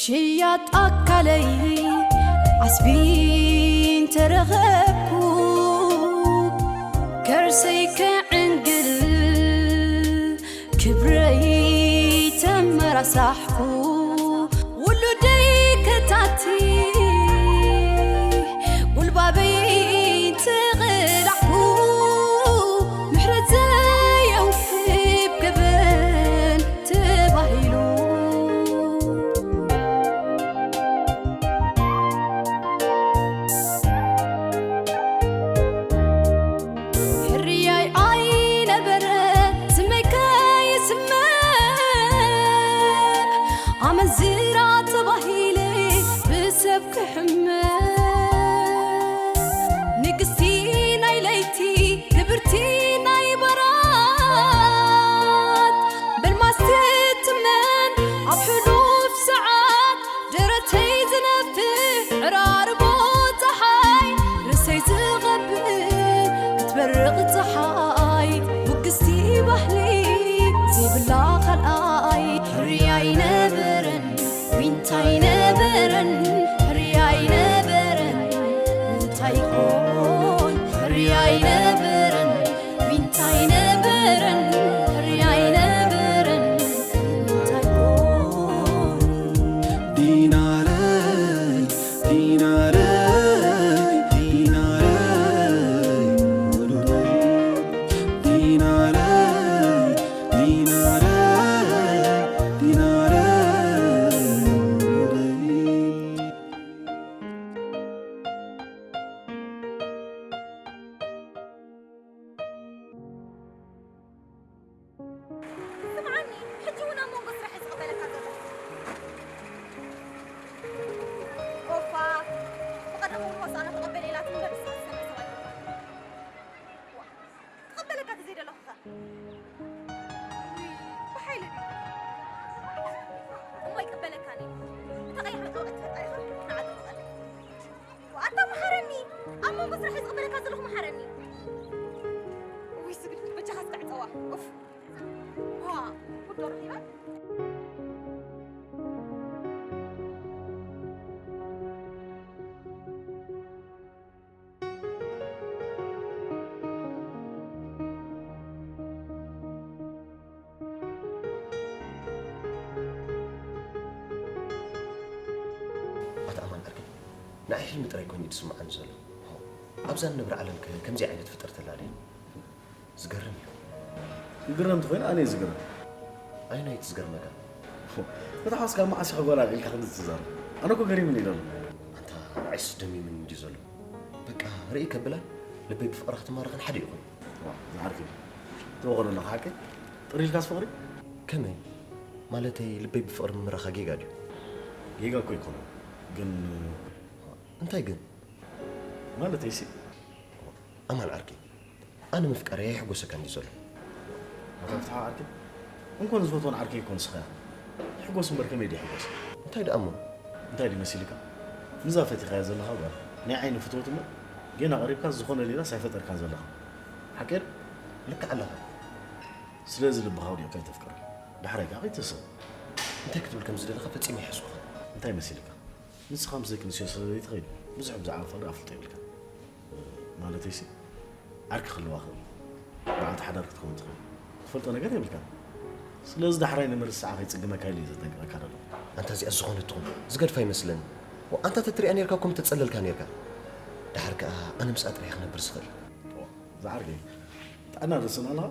ሽያጥ ኣካለይ ዓስቢ እንተረኸብኩ፣ ከርሰይ ክዕንግል ክብረይ ተመራሳሕኩ፣ ውሉደይ ከታቲ ጉልባበይ ተቐላዕኩ፣ ምሕረት ዘየውህብ ገበን ተባሂሉ። ሕርያይ ኣይነበረ ስመይ ከይስመዕ፣ ኣመንዝራ ተባሂለ ብሰብ ክሕመ። ንግስቲ ናይ ለይቲ ክብርቲ ናይ በራት፣ በልማስ ትትመን ኣብ ሕሉፍ ሰዓት፣ ደረተይ ዝነፍሕ ዕራርቦ ጸሓይ፣ ርእሰይ ዝቐብል ክትበርቕ ጸሓይ፣ ውግስቲ ባህሊ ዘይብላ ካልኣይ። ሕርያ ኣይነበረን ዊንታ ኣይነበረን፣ ሕርያ ኣይነበረን እንታይ ኮን። ሕርያ ኣይነበረን ዊንታ ኣይነበረን፣ ሕርያ ኣይነበረን እንታይ ኮን። ዲናረይ፣ ዲናረይ፣ ዲናረይ፣ ወሉደይ። ዲናረይ፣ ዲናረይ፣ ዲናረይ፣ ወሉደይ። ስምዓኒ፣ ሕጂ እውን ኣብ መንጎ ስራሕ እየ ዝቕበለካ ዘለኹ። ኦፋ፣ ብቐደሙ እኮ ኣነ ክቕበል ኢላትኒ እምበር ንስኻ ዝሰምዕ ሰብ ኣይኮንካን። ዋ፣ ክቕበለካ ተዘይደለኹ ኸ? ውይ፣ ብሓይሊ ድዩ? እሞ ኣይቅበለካን እየ። እታ ቀያሕ መጣወቒት ትፈልጣ ኢኻ? ንዓ ትቕበል። ኣታ መሓረኒ፣ ኣብ መንጎ ስራሕ ዝቕበለካ ዘለኹ መሓረኒ። እውይ ስግድ፣ በጃኻ እስከ ዕጸዋ። ኡፍ። ዋ፣ ወዶ ረኺባ። ኣታ ኣማን ዓርከይ፣ ንዓይ ሕልሚ ጥራይ ኮይኑ እዩ ዝስምዓኒ ዘሎ። ኣብዛ ንነብር ዓለም ከ ከምዚ ዓይነት ፍጥረት ኣላ ድያ? ዝገርም እዩ። ዝግረም እንተኾይኑ ኣነ እየ ዝግረም። ኣየናይ እቲ ዝገርመካ? ነታ ሓወስካ መዓስ ኢኻ ጓል ኣልዒልካ ከምዚ ትዛረብ? ኣነ እኮ ገሪሙኒ እዩ ዘሎ። ኣንታ ንዓይስ ደሚሙኒ እንድዩ ዘሎ። በቃ ርእይ ከብላን ልበይ ብፍቕራ ክትማረኽን ሓደ እዩ ኮይኑ። ዋ፣ ዝዓርከይ፣ ትወቕዶ ኣለኻ ሓቂ? ጥር ኢልካስ ፍቕሪ? ከመይ? ማለተይ ልበይ ብፍቕሪ ምምራኻ ጌጋ ድዩ? ጌጋ እኮ ኣይኮነን፣ ግን እንታይ ግን? ማለተይሲ? ኣማን ዓርከይ፣ ኣነ ምፍቃረይ ኣይሕጎሰካን ድዩ ዘሎ? ኣታ ፍትሓዊ ዓርከይ፣ እንኮን ዝፈትዎን ዓርከይ እኮ ንስኻ ኢኻ። ይሕጎስ እምበር ከመይ ድዩ ይሕጎስ? እንታይ ደኣ እሞ? እንታይ ድዩ መሲልካ? ንዛ ፈቲኻያ ዘለኻ ጓል ናይ ዓይኒ ፍትወት እምበር ጌና ቀሪብካ ዝኾነ ሌላስ ኣይፈጠርካን ዘለኻ። ሓቀይ ዶ? ልክዕ ኣለኻ። ስለዚ ልብኻ ኣውዲቕካ ኣይተፍቅራ። ዳሕራይ ከኣ ከይትስእ። እንታይ ክትብል ከም ዝደለኻ ፈጺመ ኣይሓስኩኻን። እንታይ መሲልካ? ንስኻ ምስ ደቂ ኣንስትዮ ስለ ዘይትኸይድ፣ ብዙሕ ብዛዕባ ፍቕሪ ኣፍልጦ የብልካን። ማለተይሲ፣ ዓርኪ ክህልዋ ክእል፣ በዓልቲ ሓዳር ክትከውን ትኽእል፣ ትፈልጦ ነገር የብልካን። ስለዚ ዳሕራይ ንምርስዓ ከይጽግመካ ኢለ እየ ዘጠንቅቐካ ዘለኹ። ኣንታ እዚኣ ዝኾነት ትኹን ዝገድፋ ይመስለኒ። ወ-፣ ኣንታ ተትሪኣ ኔርካ እኮ ምተጸለልካ ኔርካ። ደሓር ከኣ ኣነ ምስኣ ጥራይ እየ ክነብር ዝኽእል። ዋ፣ ዝዓርከይ፣ ጥዕና ዶ ስእና ኣለኻ?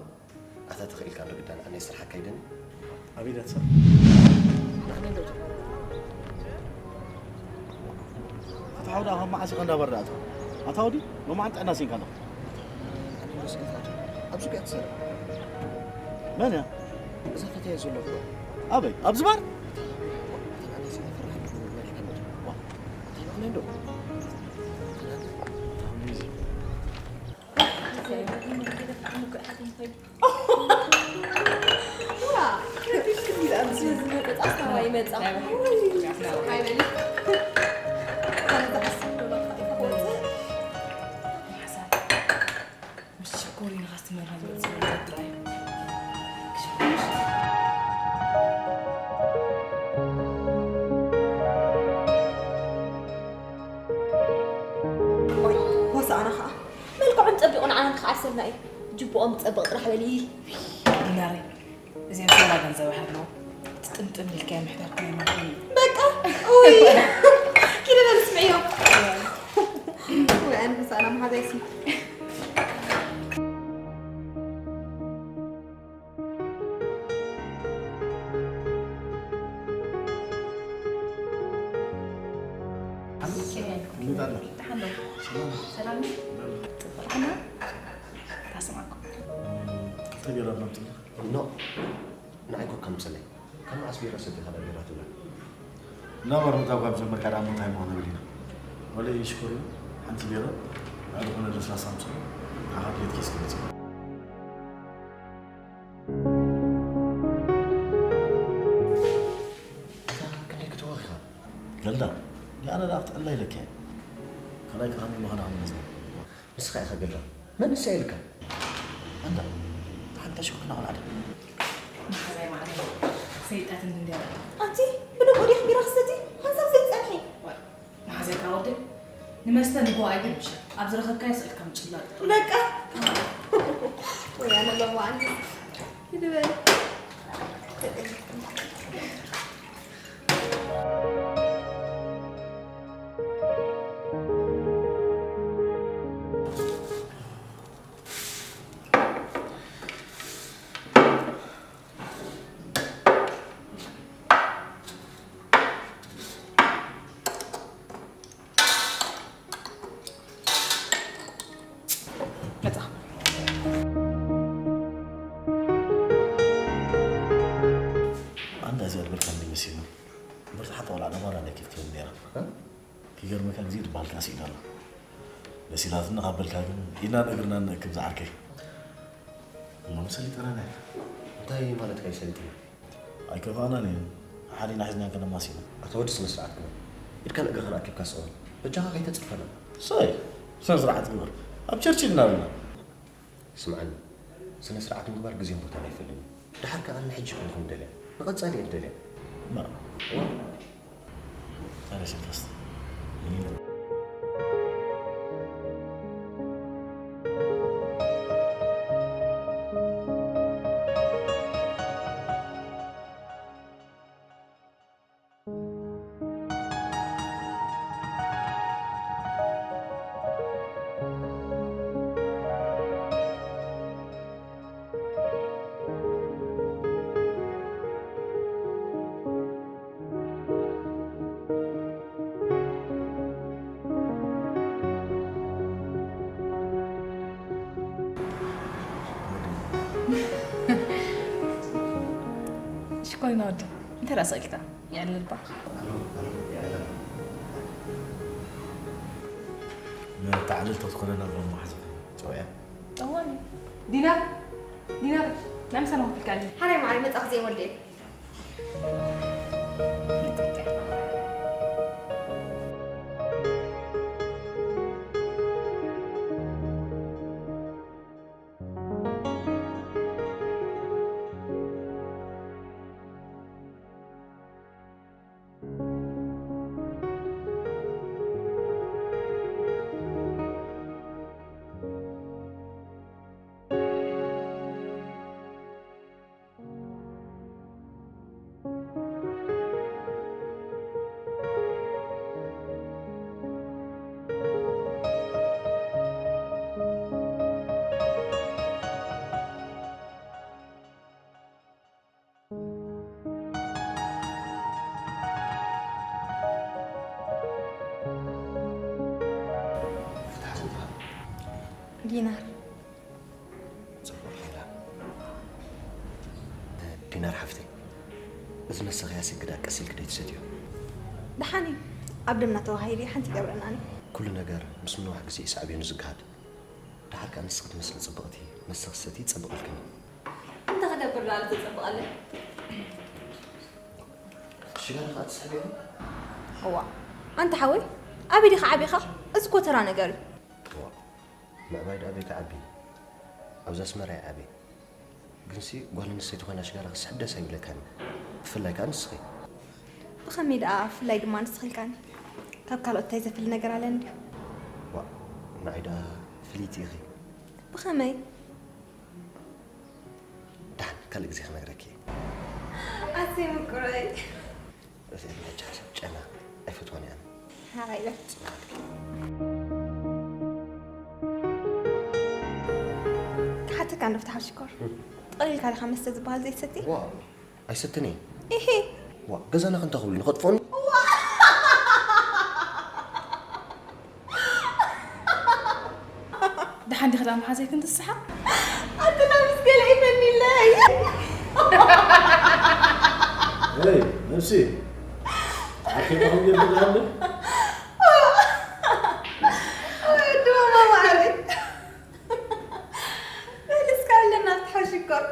ኣታ ተኽኢልካ ዶ ግዳን ኣነ ስራሕ ኣካይደኒ? ኣበይ ዳትሰ? ንዓኒ ዶ? ኣታ ሓው ደኣ ካብ መዓስ ኢኻ እንዳ ባር ደኣ ኣታ? ኣታ ወዲ፣ ሎማዓንቲ ጥዕና ሲንካ ኣለኻ። ኣነ ዶ ስኢልካ ኣታ? ኣብዚ እኮ እያ ትሰርሕ። መን እያ? እዛ ፈትያ ዘለኹ ዶ? ኣበይ? ኣብዚ ባር? ኣታ ንዓኒ ስኢልካ ፈራሕ ኣለኹ መሪሕካ ዶ? ዋ። ኣታ ንዓኒ ዶ? ኣታ ንዓኒ። ኣታ ወዲ እዚ። ክዓሰልና እዩ። ጅብኦም ዝጸብቕ ጥራሕ በሊ። ዲናረይ፣ እዚኣ ሰላ ገንዘብ ሃለዎ። ትጥምጥም ኢልካ ምሕዳር ናይ ማርያም። በቃ፣ ኡይ። ኪደና ንስምዕዮ። ወይ ኣነ ምሳና መሓዛይ ሲ። ደሓን ዶ? ሰላም። ሰላም። ጽቡቕ። ደሓን ዶ? ታስማዕኩም። ክልተ ቢራ መምጽእ። ኖ፣ ንዓይ ኮካ ምጽለይ። ካብ መዓስ ቢራ ሰቲኻ ዳ ቢራ ትብላ? ናባር ምእታው ካብ ጀመርካ ደኣ ምንታይ ምኾነ ብሊና? ወለ ይሽኮር እዩ፣ ሓንቲ ቢራ፣ ኣብ ዝኾነ ለስላሳ ምጽእ፣ ንዓኻ ድሌት ኬስ ክመጽእ። እታ ክንደይ ክትወኺ ኢኻ? ገልዳ፣ ኣነ ደኣ ክትዕላ ኢለካ እየ። ካልኣይ ከኣ ከመይ ምዃና ክምለስ። ንስኻ ኢኻ ገልዳ። መን ንሳ ኢልካ? ኣንታ፣ ሓንታ ሽኩና ቆልዓ ድያ? መሓዛይ ማዕረ ሰይጣት እንድንድያ። ኣንቲ፣ ብንቡር ዲኻ ቢራ ክሰቲ? ሓንሳብ ዘይትጸንሒ። ዋይ፣ መሓዛይ ካብ ወደይ ንመስተ ንጎ ኣይብል ምሸት። ኣብ ዝረኸብካዮ ስእልካ ምጭላጥ። በቃ። ወይ ኣነ ሎማ ኣንቲ። ሂድ በል። መጻ። ኣንዳ እዚኣ ዝበልካኒ መሲሉ። ብርትሓ ተወላ ነባራ ለኪፍ ትብል ነይራ። እ? ክገርመካ ግዜ ድበሃልካ ስኢና ኣሎ። መሲላትና ካብ በልካ ግን ኢድናን እግርናን ንእክብ ዝዓርከይ። እሞ ሰሊጠናና ኢና። እንታይ ማለትካ እዩ ሰሊጥና? ኣይከፋእናን እዩ። ሓዲና ሒዝና ከነማሲና። ኣታ ወዲ ስነ ስርዓት ግበር። ኢድካን እግርኻን ኣኪብካ ስቕ በል። በጃኻ ከይተጽርፈና። ሰይ፣ ስነ ስርዓት ግበር። ኣብ ቸርች ኢልና ኣለና። ስምዓኒ፣ ስነ ስርዓት ምግባር ግዜን ቦታን ኣይፈልጥን እዩ። ደሓር ከኣ ንሕጂ ኣይኮንኩን ደልያ፣ ንቐጻሊ እየ ደልያ። እማ፣ እዋ። ኣነ ስልከስ፣ ምን ይላል? ሽኮሪና ወዲ፣ እንታይ ደኣ ስቕ ኢልካ? የዕልልባ። መታዕልል ተትኮነና እዞም መሓዙት ጨውያ። ጠዋኒ። ዲናር፣ ዲናር፣ ናይ ምሳና ክፍልካ ኣለኒ። ሓራይ ማዕረይ መጻኹ ዘይወልድ እየ። ዲናር። ጽቡቕ ጌራ። ዲናር ሓፍተይ፣ እዚ መሰኸያ ስግዳ ቀስ ኢልክ ደይትሰትዮ። ደሓን እዩ። ኣብ ደምና ተዋሂሉ ሓንቲ ይገብረናኒ። ኩሉ ነገር ምስ ምንዋሕ ግዜ እዩ ሳዕቤኑ ዝገሃድ። ደሓር ከኣ ንስኺ ትመስሊ ጽብቕቲ፣ መሰኺ ሰቲ ይጸብቐልክን እዩ። እንታይ ክገብር ደኣ ዘጸብቐለይ? ሽጋራ ከኣ ትስሕቢ ኢኺ? እዋ፣ ኣንታ ሓወይ፣ ኣበይ ዲኻ ዓቢኻ? እዚ እኮ ተራ ነገር እዩ። እዋ፣ ምዕባይ ደኣ ኣበይ ክዓቢ? ኣብዚ ኣስመራ እየ ዓብየ። ግንሲ ጓል ኣንስተይቲ ኮይና ሽጋራ ክትስሕብ ደስ ኣይብለካን እዩ። ብፍላይ ከኣ ንስኺ። ብኸመይ ደኣ ብፍላይ ድማ ንስኺ ኢልካኒ? ካብ ካልኦት እንታይ ዘፍሊ ነገር ኣለኒ ድዩ? ዋእ፣ ንዓይ ደኣ ፍልይቲ ኢኺ። ብኸመይ? ደሓን ካልእ ግዜ ክነግረኪ እየ። ኣሰይ ምቁረይ። እዚ ናይ ጨና ኣይፈትዋን እየ ኣነ። ሓራይ በል። ክሓተካ እንዶ ፍትሓዊ ሽኮር። ጠቕሊልካ ዲኻ መስተ ዝበሃል ዘይትሰቲ? ዋ ኣይሰትን እየ። ኢሂ። ዋ ገዛና ክንታ ክብሉ ንኸጥፎን ደሓን ዲኻ ዳኣ መሓዘይ ክንትስሓ? ኣትና ምስ ገለ ይፈኒለይ። Hey, ነብሲ ዓርኪ ዳኹም ጌርኩ ዝሃለ ወዲ ማማ ማዕረይ። በል እስካ ኣለና ፍትሓዊ ሽኮር።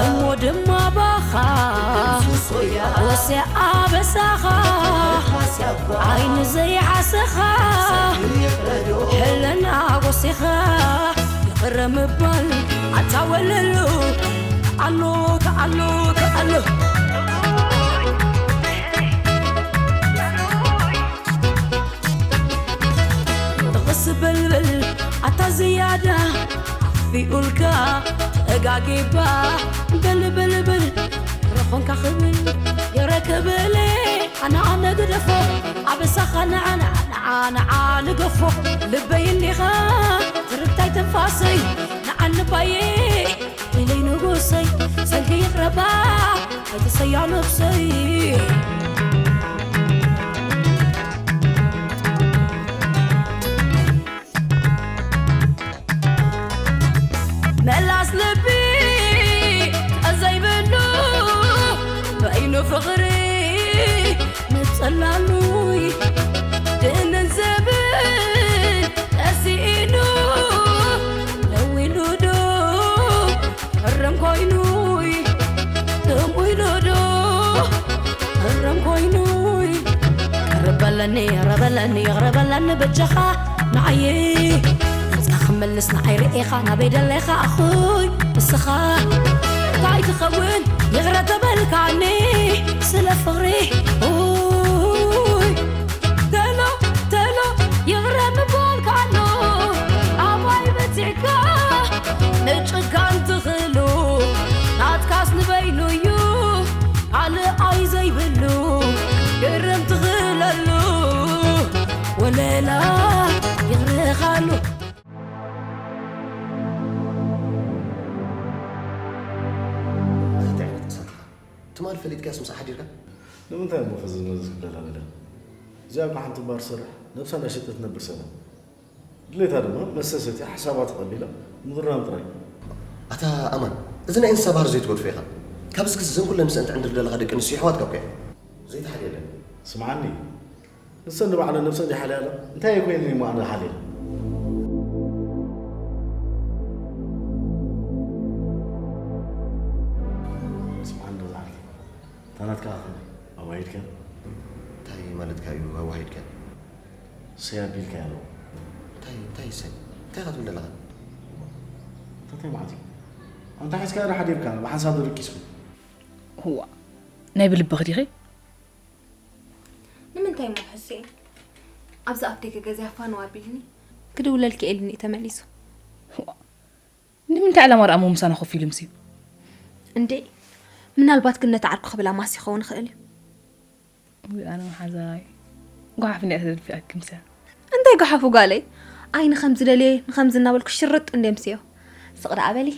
እሞ ድማ ባኻ ወስያ ኣበሳኻ ዓይኒ ዘይሓሰኻ ሕልና ጎሲኻ ይቕረ ምባል ኣታ ወለሉ ኣሎ ከኣሎ ከኣሎ። ተቐስ በልበል ኣታ ዝያዳ ኣኽፊኡልካ ተጋጊባ በልበልበል ረኾንካ ክብል ይረከበለ ኣነ ኣነ ግደፎ ኣበሳኻ ንዓና ንዓና ንገፎ ልበይ እንዲኻ ትርታይ ትንፋሰይ ንዓኒ ባየ ኢለይ ንጉሰይ ሰንኪ ይቕረባ ኣይትሰያ ነብሰይ። መላስ ልቢ ተዘይብሉ በይኑ ፍቕሪ ንጸላሉይ ድንን ዘብል ተሲኢኑ ደዊሉ ዶ እርም ኮይኑይ ከምኡ ኢሉ ዶ እርም ኮይኑይ ቅርበለኒ ይቕረበለኒ ይቕረበለኒ በጃኻ ንዓየ ነፃ ክመልስ ንዓይ ርኢኻ ናበይ ደለኻ ኣኹይ ንስኻ እንታይ ትኸውን ይቕረ ተበልካኒ ስለ ፍቕሪ ኡይ ተሎ ተሎ ይቕረ ምባልካ ኣሎ ኣባይ በቲዕካ ምጭካን ትኽእሉ ናትካስ ንበይኑ እዩ ካልኣይ ዘይብሉ ግርም ትኽእለሉ ወለላ ይቕረኻሉ። እዚ እንታይ ዓይነት ቅሳት ኢኻ? ትማል ፈሊጥካስ ምስኣ ሓዲርካ? ንምንታይ እሞ ፈዘዝ መዘዝ ክብለላ በለ? እዚኣ እኮ ሓንቲ እምበር ትሰርሕ፣ ነብሳ እንዳሸጠት ትነብር ሰብ እያ። ድሌታ ድማ መስተ ሰትያ ሓሳባ ተቐቢላ ምድራም ጥራይ። ኣታ ኣማን፣ እዚ ናይ እንስሳ ባህሪ ዘይትገድፎ ኢኻ። ካብዚ ግዜ እዘን ኩለን ምስ እንትን ድር ዘለኻ ደቂ ኣንስትዮ ኣሕዋትካ እኮ እየን። ዘይትሓልየለን። ስምዓኒ፣ ንሰን ንባዕለን ነብሰን ዘይሓልያላ እንታይ እየ ኮይነን እሞ ኣነ ሓልየን? ስምዓኒ ዶ ዝዓርከይ፣ እታ ናትካ ከ ኣዋሂድካያ? እንታይ ማለትካ እዩ ኣዋሂድካያ? ሰይ ኣቢልካያ ኣለዎ። እንታይ እንታይ ሰይ እንታይ ኢኻ ትብል ዘለኻ? እንታይ ማለት እዩ? ኣንታ ሒዝካያ ዶ ሓዲርካ ብሓንሳብ ዶ ደቂስኩም? እዋ ናይ ብልብኺ ዲኺ? ንምንታይ እሞ ሕሴ ኣብዚ ኣፍደገ ገዛ ፋነው ኣቢልኒ ክድውለልኪ ኢልኒ እዩ ተመሊሱ። እዋ ንምንታይ ዕላማ ደኣ እሞ ምሳና ኮፍ ኢሉ ምስዩ? እንዴ ምናልባት ግን ነቲ ዓርኩ ክብል ኣማስ ይኸውን ይኽእል እዩ። ውይ ኣነ መሓዛይ ጓሓፍ እንዲያ ተደፊኣኪ ምስያ። እንታይ ጓሓፉ ጓለይ? ኣይ ንኸምዚ ደልየ ንኸምዚ እናበልኩ ሽርጥ እንደ ምስዮ። ስቕ ደኣ በሊ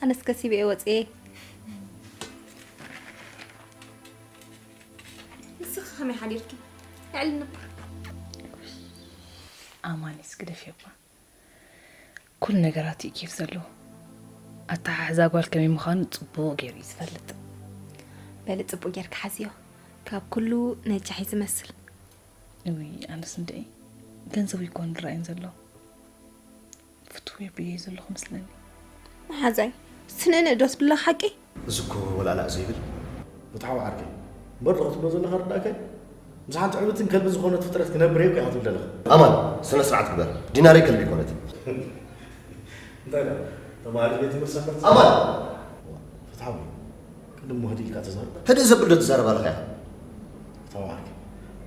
ኣነስ ከሲበ እየ ወፅየ። ንስኺ ከመይ ሓዲርኪ? ልዕሊ ንቡር። ኣማኒስ ግደፍዮ እባ ኩሉ ነገራት እዩ ኬፍ ዘለዎ። ኣተሓሕዛ ጓል ከመይ ምዃኑ ጽቡቕ ገይሩ እዩ ዝፈልጥ። በሊ ጽቡቕ ጌርካ ሓዝዮ። ካብ ኩሉ ነጃሕ እዩ ዝመስል። እውይ ኣነስ እንድዒ ገንዘቡ ይኮን ዝረኣይን ዘሎ። ፍትው የብለይ ዘለኹ መስለኒ። መሓዛይ ስንእንእ ዶ ትብላ ሓቂ? እዚ እኮ ወላላእ ዘይብል። ፍትሓዊ ዓርከይ እምበር ዶ ክትብሎ ዘለኻ ርዳእካይ? ምስ ሓንቲ ዕብትን ከልቢ ዝኾነት ፍጥረት ክነብር እየ እኮ ኢኻ ትብል ዘለኻ። ኣማን ስነ ስርዓት ግበር ዲናረይ ከልቢ ይኮነት። እንታይ ደኣ? ተማሃሪ ቤት ትምህርቲ ሰንበት ኣማን! ፍትሓዊ። ቅድም ህድእ ኢልካ ተዛረብ። ህድእ ዘብል ዶ ትዛረብ ኣለኻ ኢኻ? ፍትሓዊ ዓርከይ።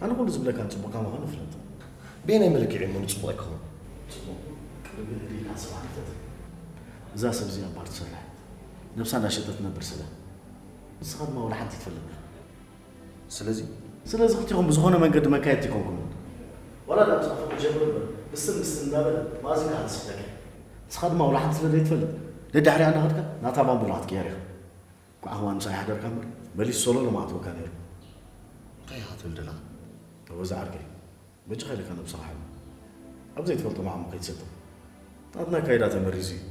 ኣነ ኩሉ ዝብለካን ጽቡቕካ ምዃኑ እፍለጥ። ብየናይ መለክዒ እሞ ንጽቡቕ ኣይክኸውን? ጽቡቕ። ቅድሚ ህድእ ኢልካ ንሰብኣኻ ፍለጥ። እዛ ሰብ እዚኣ እባ ትሰርሕ። ነብሳ እንዳሸጠት ትነብር ስለ። ንስኻ ድማ ወላ ሓንቲ ኣይትፈልጥን። ስለዚ ስለዚ ክልቲኹም ብዝኾነ መንገዲ መካየድቲ ኣይኮንኩምን። ዋላ ደኣ ምሳኹም ክጀምር እምበር፣ ብስን ብስን እንዳበለ መኣዝን ክሃንስ ይደሊ። ንስኻ ድማ ዋላ ሓንቲ ስለ ዘይትፈልጥ፣ ደድሕሪኣ እንዳኸድካ ናታ ባምቡላ ክትቅየር ኢኻ። ኳዕ ከማን ምሳይ ሓደርካ እምበር፣ መሊሱ ሶሎሎ ምኣተወካ ነይሩ። እንታይ ኢኻ ትብል ዘለኻ? ተወዛ ዓርከይ፣ በጃኻ ኢልካ ነብስኻ ሓሉ። ኣብ ዘይትፈልጦ መዓሙቕ ከይትሰጥም። ናትና ኣካይዳ ተመሪዙ እዩ።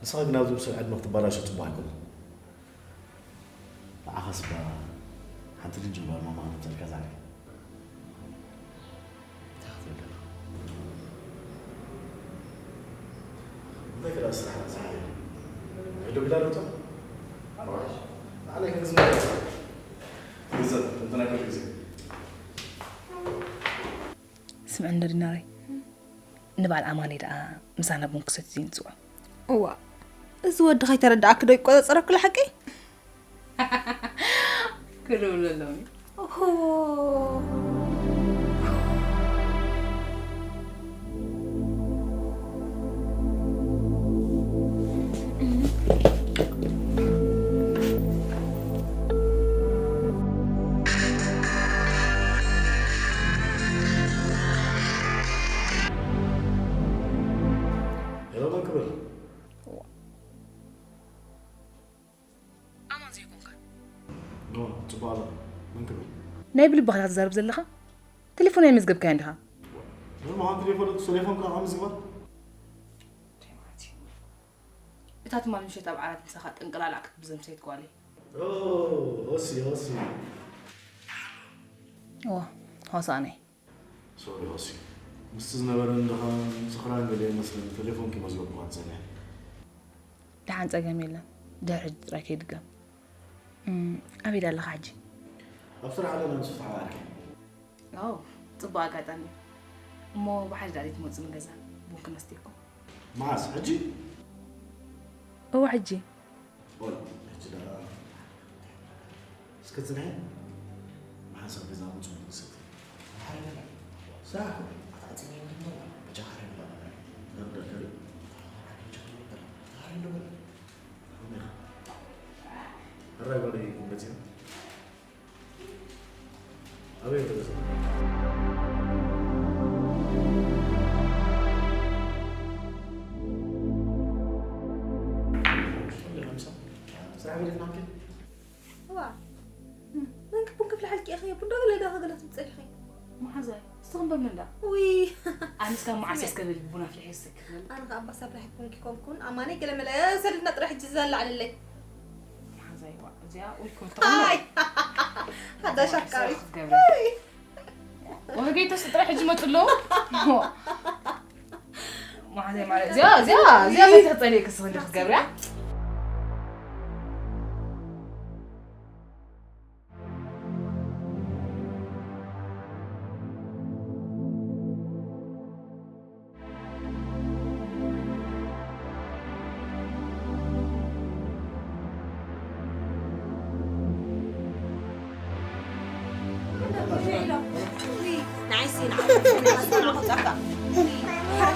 ንስኻ ግን ኣብዚ ብስል ዕድመ ክትበላሾ ጽቡቕ ኣይኮነን። ንዓኻስ እባ ሓንቲ ድንጅል ባልማ ምዃን ትጸልካ ዛሬ። እንታይ ክትብል ደለኻ? እንታይ ክዳ ስራሕ ዝሓየ? ሄዶ ግዳ ዶክተር? ንዓለይ ክንዝማ ግዘ፣ እንትና ኩሉ ግዜ። ስምዕኒ ዲናረይ፣ ንበዓል ኣማኒ ደኣ ምሳና ቡን ክሰትዩ ይንጽዎ። እዋ፣ እዚ ወዲ ከይተረዳእኪ ዶ ይቆጻጸረኪ ለሓቂ? ክድውለሎም እዩ። ኦሆ። ሄሎ፣ መን ክብል? ኣማን ዘይኮንካ። ኖ፣ ጽቡቕ ኣሎ። መን ክብል? ናይ ብልብኻ ትዛረብ ዘለኻ? ቴሌፎን ኣይመዝገብካዮን ዲኻ? ንምዃኑ ቴሌፎን፣ ቴሌፎን ከዓ ምዝግባር? እንታይ ማለት እዩ? እታ ትማል ምሸት ኣብ ዓራት ምሳኻ ጥንቅላላዕ ክትብል ዘምሰየት ጓለይ። ኦ፣ ሆሲ፣ ሆሲ። እዋ፣ ሆሳእነይ። ሶሪ ሆሲ። ምስቲ ዝነበረኒ ድኻም፣ ስኽራን ገለ ይመስለኒ፣ ቴሌፎንኪ መዝገብኩ ኣትጸንሐ። ደሓን ጸገም የለን። ድሕሪ ሕጂ ጥራይ ከይድገም። እም፣ ኣበይ ደኣ ኣለኻ ሕጂ? ኣብ ስራሕ ኣለና፣ ምስ ፍትሓዊ ዓርከይ። ዋው፣ ጽቡቕ ኣጋጣሚ። እሞ ብሓደ ደኣ ትመጹ ንገዛ፣ ቡን ክነስትየኩም። መዓስ? ሕጂ? እወ፣ ሕጂ። ኦይ፣ ሕጂ ደኣ እስከ ጽንሐ፣ ብሓንሳብ ገዛ ምጹ ንሰቲ። ስራሕ እኮ ኣትዓጽየ እንድሞ፣ በጃኻ ርሕም በል። ነርደከሪ። ሕራይ ጓለይ፣ መጺና። ኣበይ ወደ ገዛ? ስራሕ ቤት ናምኪ? እዋ፣ መን ክቡን ክፍሊ ሓልኪ ኢኺ? ቡን ዶ ገለ ዶ ከገለ ትብል ጸኒኺ? መሓዛይ፣ እስኺ እምበር መን ደኣ? ውይ። ኣነስ ካብ መዓስ እስከ ብል ቡን ኣፍሊሐ ዝሰክር? ኣነ ኸኣ ኣባስ ኣፍላሒት ቡን ክኮንኩን፣ ኣማነይ ገለ መለ ሰሊጥና ጥራሕ ሕጂ ዘላዕለለይ። መሓዛይ፣ ዋ፣ እዚኣ፣ ውይ፣ ክብል ተኾነ። ኣይ። ሓዳሽ ኣፍቃሪ። ክትገብሪ። ውይ። ወገይ ተስጥረ ሕጂ መጡ ኣለዉ። መሓዘይ ማለት እዚኣ፣ እዚኣ፣ እዚኣ እንታይ ተጸልየኪ እስኺ ክትገብርያ?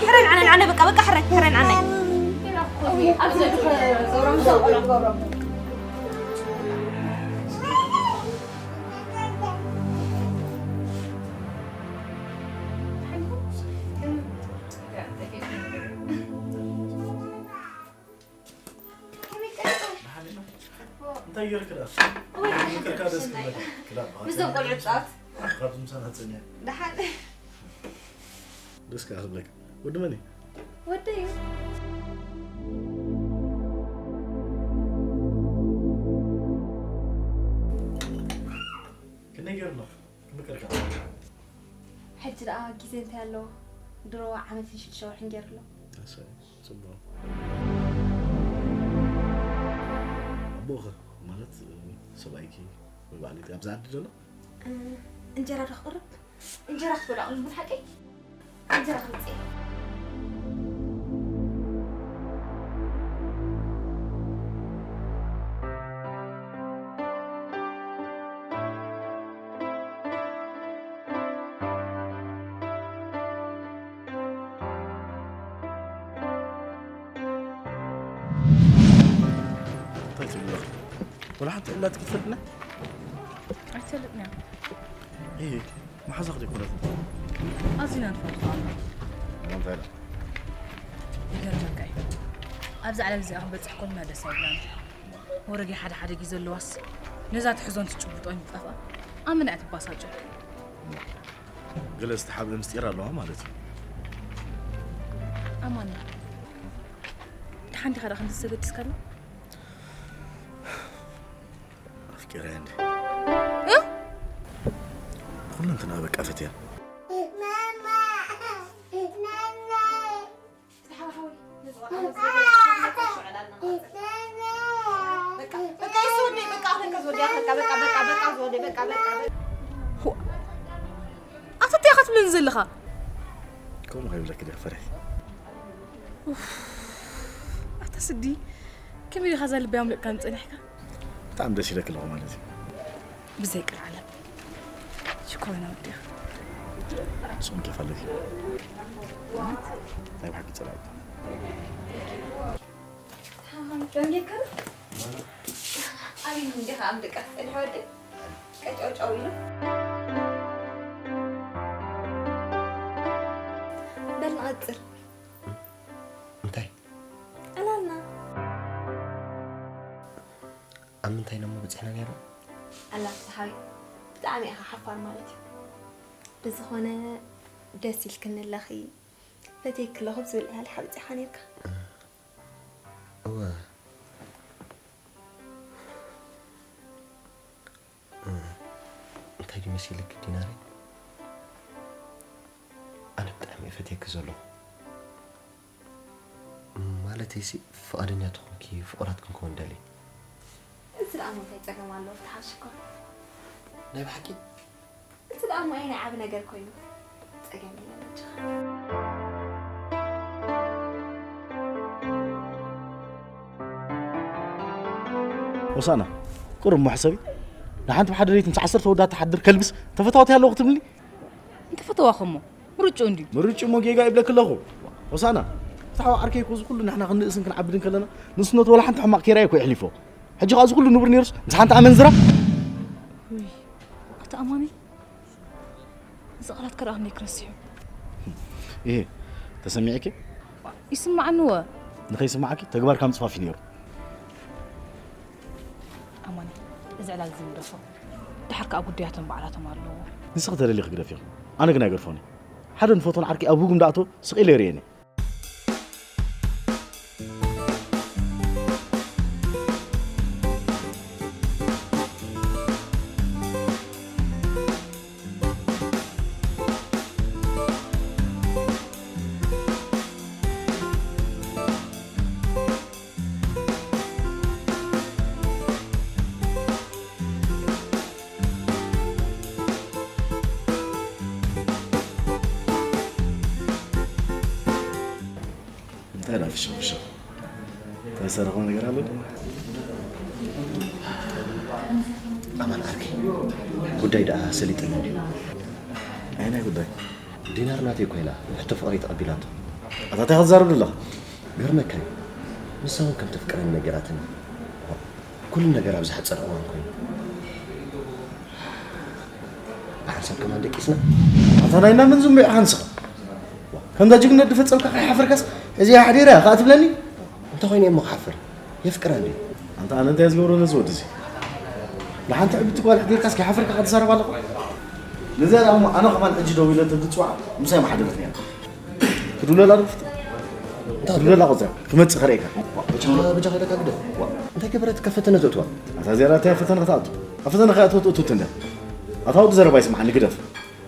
ሕረን ዓነ፣ ዓነ፣ በቃ፣ በቃ፣ ሕረን፣ ሕረን ዓነ። እንታይ ጌርክ ደኣ? ወይ፣ ምክርካ ደስ ክብለካ። ክላእ፣ ምስዞም ቆልዑ ጻወት። ካብዚ ምሳና ጸኒሐ። ደሓን። ደስ ከኣ ክብለካ። ወዲ መን እዩ? ወደይ እዩ። ክንደይ ገይሩ ኣሎ? ክምክርካ። ሕጂ ደኣ ግዜ እንታይ ኣለዎ? ድሮ ዓመትን ሽዱሽተ ወርሕን ገይሩ ኣሎ። ኣሰይ፣ ጽቡቕ። ኣቦኸ ማለት ሰብኣይኪ ወይ ባዕልኪ ኣብዚ ዓዲ ዘሎ? እ፣ እንጀራ ዶ ክቕርብ? እንጀራ ክትበልዕ ኣቕልቡ ሓቀይ? እንጀራ ክምጽእ። ትብሎ። ወላ ሓንቲ ዕላትኪ ትፈልጥና? ኣይትፈልጥና። እይ፣ መሓዛኽ ዘይኮነት። ኣዚና ንፈልጥኻ ኣለና። እንታይ ኢላ? ይገርመካ እዩ። ኣብዛ ዓለም እዚኣ ክንበጽሕ ኮልና ደስ ኣይብላን። ወረጌ ሓደ ሓደ ግዜ ዘለዋስ ነዛ ትሕዞን ትጭብጦን ይጠፍኣ። ኣብ ምንታይ ትባሳጭ? ገለ ዝተሓብእ ምስጢር ኣለዋ ማለት እዩ። ኣማኒ፣ ደሓን ዲኻ ደኣ ክንዲ ዘገድስካ ዶ? ኣፍቂረያ እንዴ? እ? ኩሉ እንትና በቃ ፈትያ። ኣታ እንታይ ኢኻ ትብለኒ ዘለኻ? ከምኡ ከይብለኪ ዲኻ ፈሪሐ? ኡፍ፣ ኣታ ስዲ፣ ከመይ ዲኻ እዛ ልበይ ኣምሊቕካኒ ጸኒሕካ? ብጣዕሚ ደስ ኢለኪ ኣለኹ ማለት እዩ። ብዘይ ቅልዓለም። ሽኮሪና ወዲኻ። ጽቡቕ ኬፍ ኣለኪ። ናይ ብሓቂ ጸላእኩ። ደንጌካ? ኣበይ እንዲኻ ኣምልቃ? ጸኒሑ ወዲ ቀጨውጨው ኢሉ። በል ንቐጽል። እንታይ? ዕላልና። ኣብ ምንታይ ነሞ በጺሕና ነይሩ? ኣላ ፍትሓዊ፣ ብጣዕሚ ኢኻ ሓፋር ማለት እዩ። ብዝኾነ ደስ ኢልክኒ ኣለኺ፣ ፈትየኪ ኣለኹ ብዝብል ዕላል ሓቢጥካ ነይርካ። እወ። እንታይ ድዩ መሲልኪ ዲናረይ? ኣነ ብጣዕሚ እየ ፈትየኪ ዘለኹ። ማለተይሲ ፍቓደኛ ተኾንኪ ፍቑራት ክንከውን ደሊ። እዚ ደኣ እሞ እንታይ ጸገም ኣለዎ? ፍትሓዊ ሽኮር። ናይ ብሓቂ? እቲ ደኣ እሞ ኣየናይ ዓቢ ነገር ኮይኑ? ጸገም የለን በጃኻ። ሆሳና፣ ቁሩብ እሞ ሕሰቢ። ንሓንቲ ብሓደ ለይቲ ምስ ዓሰርተ ወዳት ትሓድር ከልብስ ተፈታዊት ኣለኹ ትብልኒ? እንተፈተዋኸ እሞ ምርጭኡ እንድዩ። ምርጭኡ እሞ ጌጋ ይብለኪ ኣለኹ። ሆሳና፣ ፍትሓዊ ዓርከይ እኮ እዚ ኩሉ ንሕና ክንንእስን ክንዓብድን ከለና ንእስነቱ ወላ ሓንቲ ሕማቕ ኬራ እኮ የሕሊፎ። ሕጂ ኸኣ እዚ ኩሉ ንቡር ነይሩስ ምስ ሓንቲ ኣመንዝራ? ውይ፣ ኣታ ኣማኒ፣ እዚ ቃላት ከረኣኽኒ ክረስሑ። እሄ፣ ተሰሚዕኪ? ይስማዓኒ ወ። ንኸይስማዓኪ ተግባርካ ምጽፋፍ እዩ ነይሩ። ኣማኒ፣ እዚ ዕላል እዚ ንግደፎ። ደሓር ከኣ ጉዳያቶም ባዕላቶም ኣለዎ። ንስኺ ተደሊኺ ግደፍዮ። ኣነ ግን ኣይገድፎን እየ። ሓደ ንፈትዎን ዓርኪ ኣብ ህጉም ደኣቶ ስቕ ኢለ ይርእየን እየ። እንታይ ደኣ ፍሽኽ ፍሽኽ? እንታይ ዝተረኽበ ነገር ኣሎ? ኣማን ዓርከይ፣ ጉዳይ ደኣ ሰሊጥኒ እንድዩ። ኣየናይ ጉዳይ? ዲናር ናተይ ኮይና፣ ሕቶ ፍቕረይ ተቐቢላቶ። ኣታ እንታይ ክትዛረብ ዘለኻ? ገርመካ እዩ። ንሳ እውን ከም ተፍቅረኒ ነጊራትኒ። ኩሉ ነገር ኣብ ዝሓጸረ እዋን ኮይኑ። ብሓንሳብ ከማን ደቂስና። ኣታ ናይ ናመን ዝምዕ ሓንስኻ? ከምዛ ጅግነት ዝፈጸምካ ከይሓፈርካስ፣ እዚ ሓዲራ ከኣ ትብለኒ? እንተ ኮይነ እሞ ክሓፍር? የፍቅራ እንድዩ። ኣንታ ኣነ እንታይ ዝገብሮ ነዚ ወዲ እዚ? ንሓንቲ ዕብቲ ጓል ሕዲርካስ ከይሓፈርካ ክትዛረብ ኣለኻ? ነዚኣ ደኣ እሞ ኣነ ከማን ሕጂ ደው ኢለ እንተዝጽውዓ ምሳይ ምሓደረት ነይራ። ክድውለላ ዶ ክፍትን? እንታይ ክድውለላ ቆጽራ፣ ክመጽእ ከርእየካ። በጃኻ፣ በጃኻ ኢለካ ግደፍ። ዋ፣ እንታይ ገበረት ካብ ፈተነ ተእትዋ? ኣታ እዚኣ እንታይ ፈተነ ክትኣቱ? ኣብ ፈተነ ከይኣትወት እቱት እንደ። ኣታ ወዲ ዘረባ ይስምዓኒ፣ ግደፍ።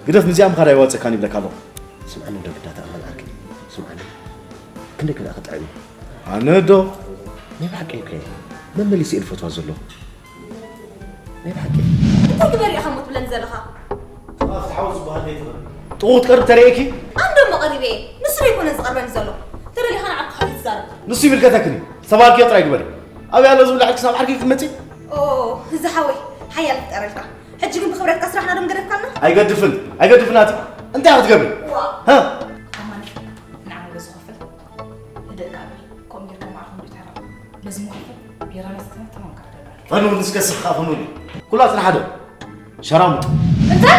ግደፍ፣ ምስዚኣ ምኻድ ኣይዋጸካን ይብለካ ኣለኹ። ስምዓኒ እንዶ ግዳታ ኣማን ዓርከይ፣ ስምዓኒ። ክንደይ ከ ደኣ ክጥዕም እዩ? ኣነ ዶ? ናይ ብሓቂ እኮ እየ። መመሊሱ እየ ዝፈትዋ ዘለኹ። ናይ ብሓቂ። እንታይ ግበር ኢኻ እሞ ትብለኒ ዘለኻ? ፍትሓዊ ዝበሃል ዘይትኽእል። ጥቑ ክትቀርብ ተርእየኪ? ኣንዶ እሞ ቀሪበ እየ። ንሱ ዶ ኣይኮነን ዝቐርበኒ ዘሎ? ተደሊኻ ንዓርኩ ካልእ ትዛረብ። ንሱ ይምልከተክን እዩ። ዝተባሃልክዮ ጥራይ ግበሪ። ኣበይ ኣሎ ዝብላዕ ኢልኪ ሳብ ዓርኪ ክትመጺ? ኦ፣ እዚ ሓወይ፣ ሓያል ይፍጠረልካ። ሕጂ ግን ብኽብረትካ ስራሕና ዶ ምገደፍካልና? ኣይገድፍን፣ ኣይገድፍን ኣቲ። እንታይ ኢኻ ክትገብሪ? ዋ። ሃ? ኣማኒ፣ ንዓና ዶ ዝኸፍል? ህድእ ከኣ በል። ከምኡ ጌርካ መዓኹም ዶ ይተረፍ? በዚ መኸፍል ቢራ መስተና ተማም ፈንውን እስከ ስኻ ፈንውን። ኩላትና ሓደ ሸራሙጥ። እንታይ?